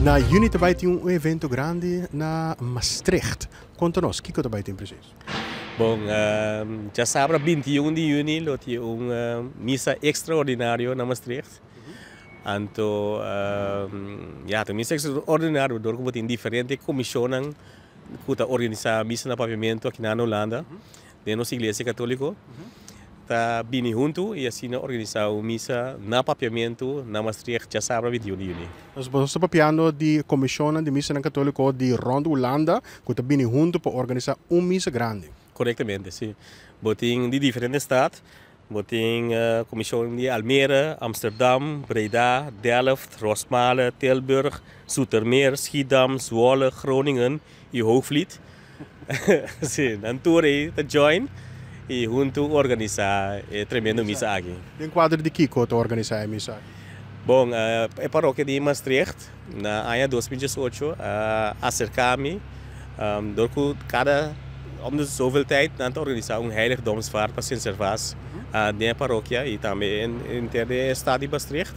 Na juni ta bai tin un evento grandi na Maastricht. Konta nos, kiko ta bai tin presis? Bon, djasabra 21 di juni lo tin un misa ekstraordinario na Maastricht. Anto, ya, ta un misa ekstraordinario dor ku bo tin diferente komishonnan ku ta organisá misa na Papiamentu aki na Hulanda. Den nos Iglesia Católico ta bini huntu y asina organisa un misa na Papiamentu na Maastricht djasabra 21 di juni. Nos ta papiando di comisionnan di misanan Católico di rond Hulanda cu ta bini huntu pa organisa un misa grandi. Corectamente, si. Bo tin di diferente stad, bo tin comision di Almere, Amsterdam, Breda, Delft, Rosmalen, Tilburg, Zoetermeer, Schiedam, Zwolle, Groningen y Hoogvliet. Sí, nan tur ei ta join y huntu organisa e tremendo misa aki. Den kuadro di kiko ta organisa e misa aki? Bon, e parokia di Maastricht na aña 2018 a aserka mi dor ku kada om de zoveel tijd nan ta organisa un heiligdomsvaart pa Sint Servaas den e parokia y tambe henter den e stad di Maastricht.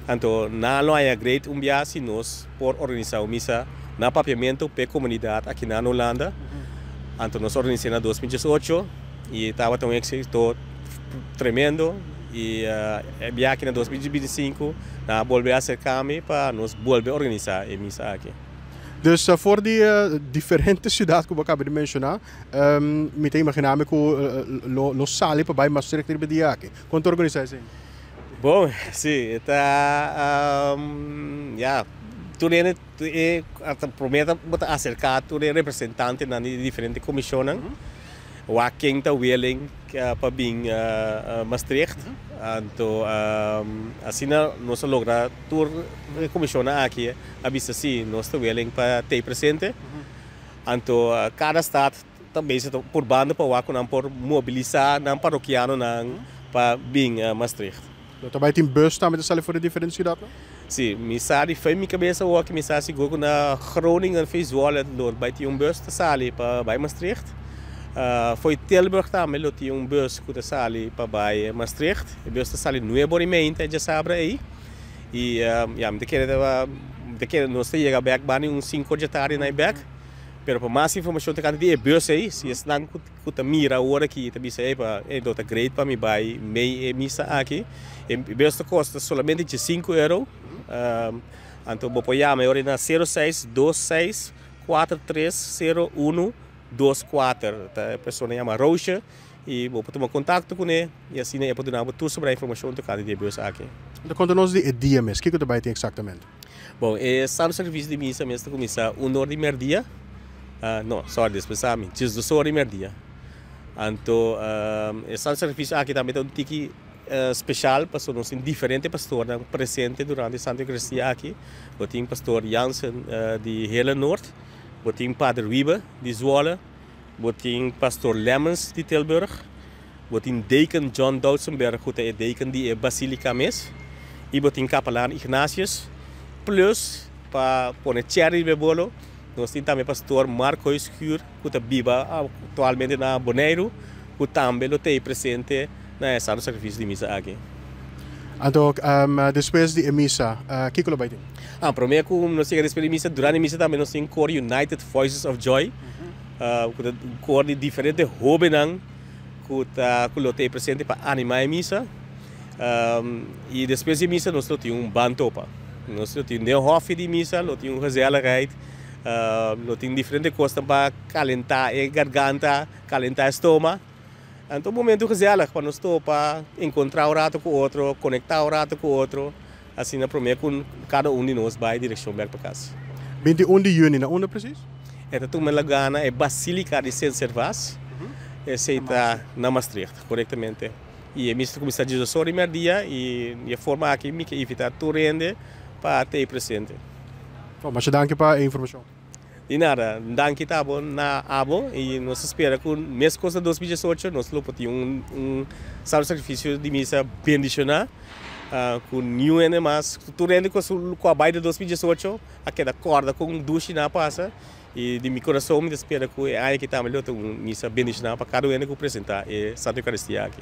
Anto nan lo haña great un bia si nos por organisá un misa na Papiamentu p'e komunidat aki na Hulanda. Anto nos organis'é na 2018 i tabata un éksito tremendo i e bia aki na 2025 nan a bolbe aserká mi pa nos bolbe organisá e misa aki. Dus for di diferente siudat ku bo a kaba di menshoná, mi ta imaginá mi ku lo sali pa bai Maastricht riba e dia aki. Kon ta organisá esei? Bon, si, e ta, ya, tur hende, e promé ta bo ta aserká tur e representantenan di diferente komishonnan, wak ken ta willing pa bin Maastricht. Anto asina nos a logra tur e komishonnan aki a bisa si, nos ta willing pa tei presente. Anto kada stad ta bezig ta purbando pa wak ku nan por mobilisá nan parokianonan pa bin Maastricht. Lo ta bai tin bus tambe ta sali for di diferente siudatnan? Sí, mi sa di fen mi kabesa awor ki mi sa sigur ku na Groningen for Zwolle lo bai tin un bus ta sali pa bai Maastricht. For Tilburg tambe lo tin un bus ku ta sali pa bai Maastricht. E bus ta sali nuebe ora i meinta e djasabra ei. I ya, mi ta kere ta mi ta kere nos ta yega bek banda di un sinku or djatardi na e bek. Pero pa mas informacion tocante di e bus ey, si esnan cu ta mira awor aki ta bisa ey pa ey lo ta great pa mi bay mey e misa aki. E bus ta costa solamente 15 euro. Anto bo por yama e ora na 06 26 43 01 24. Ta e persona yama Roosje y bo por tuma contacto cune y asina e por duna bo tur sobra informacion tocante di e bus aki. Anto conta nos di e dia mes, kico ta bay tin exactamente? Bon, e santo sacrificio di misa mes ta cuminsa 1 or di merdia. No, sorry, despensa mi, 12 or di merdia. Anto e santo sacrificio aki tambe ta un tiki special pasobra nos tin diferente pastornan presente durante e Santa Eucaristia aki. Bo tin pastor Jansen di Heerlen Noord, bo tin pader Wiebe di Zwolle, bo tin pastor Lemmens di Tilburg, bo tin deken John Doutsenberg ku ta e deken di e basilica mes i bo tin kapelaan Ignatius. Plus pa pone cherry riba e bolo nos tin tambe pastor Mark Huischuur ku ta biba aktualmente na Boneiru ku tambe lo ta ei presente na e Santo Sakrifisio di Misa aki. Anto despues di e misa kiko lo bai tin? Prome ku nos yega despues di misa, durante misa tambe nos tin kor United Voices of Joy ku ta un kor di diferente hobennan ku ta ku lo ta ei presente pa animá e misa. I despues di misa nos lo tin un bantopa. Nos lo tin den hòfi di misa lo tin un gezelligheid, lo tin diferente kosnan pa kalentá e garganta, kalentá e stoma. Anto un momento gezellig pa nos topa, enkontrá un rato ku otro, konektá un rato ku otro, asina promé ku kada un di nos bai direkshon bèk pa kas. 21 di yüni, na unda presis? E ta tuma lugá na e Basílika di Sint Servaas, esei ta na Maastricht, korektamente. I e misa ta kuminsá 12 or di mèrdia i di e forma aki mi ke invitá tur hende pa ta ei presente. Bon, masha danki pa e informashon. Di nada, danki ta abo na abo i nos ta spera ku meskos na 2018 nos lo por tin un Santo Sakrifisio di Misa bendishoná ku niun hende mas, tur hende ku a bai den 2018 a keda kòrda kon dushi nan a pasa i di mi kurason mi ta spera ku e aña aki tambe lo ta un misa bendishoná pa kada un hende ku presentá e Santa Eukaristia aki.